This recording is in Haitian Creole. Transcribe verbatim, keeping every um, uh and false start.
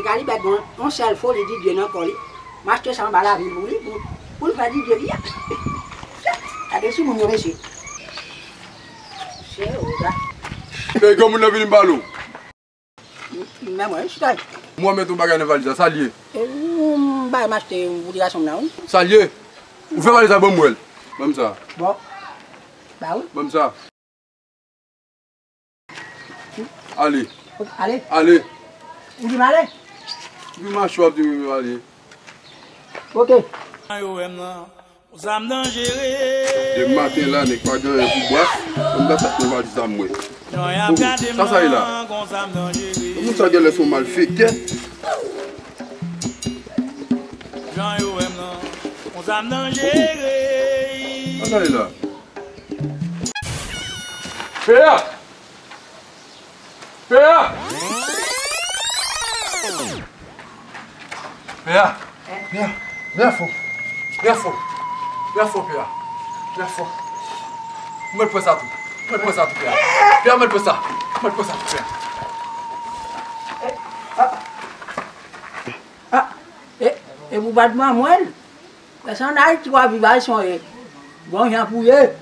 Kalibèt gen yon sèl foli Didye nan kò li. M achte sa anba lavil pou li, pou, pou l fè Didye li a. Gade sou moun yo, mesye. Chè, oga. E, gen moun nan vini m pale w. Men mwen, chita. Mwen met yon bagay nan valiz la, sa l ye? E, ou, m bay m achte pou ti gason m nan, wi. Sa l ye? Ou fè valiz la ban m wè l. Ban m sa. Bon. Ba wi. Ban m sa. Ale. Ok, ale. Ale. Ou di m ale? Ou di mache w ap di m ale. Ok. Depi maten la, nèg pa gen anyen pou bwè. Ban m sa nan valiz la m wè. Oh, sa sa ye la? Moun sa genlè se yon malfektè. Sa sa ye la? Pè a! Pè a! Pè a! Pè a! Pè a fò! Pè a fò! Pè a fò, pè a! Pè a fò! Mwen pran sa tou! Mwen pran sa tou, pè a! Pè a, mwen pran sa! Mwen pran sa tou, pè a! Ah, e, e pou pa t manmwèl? Pèsonn Ayiti w ap viv a son e bon jan pou ye.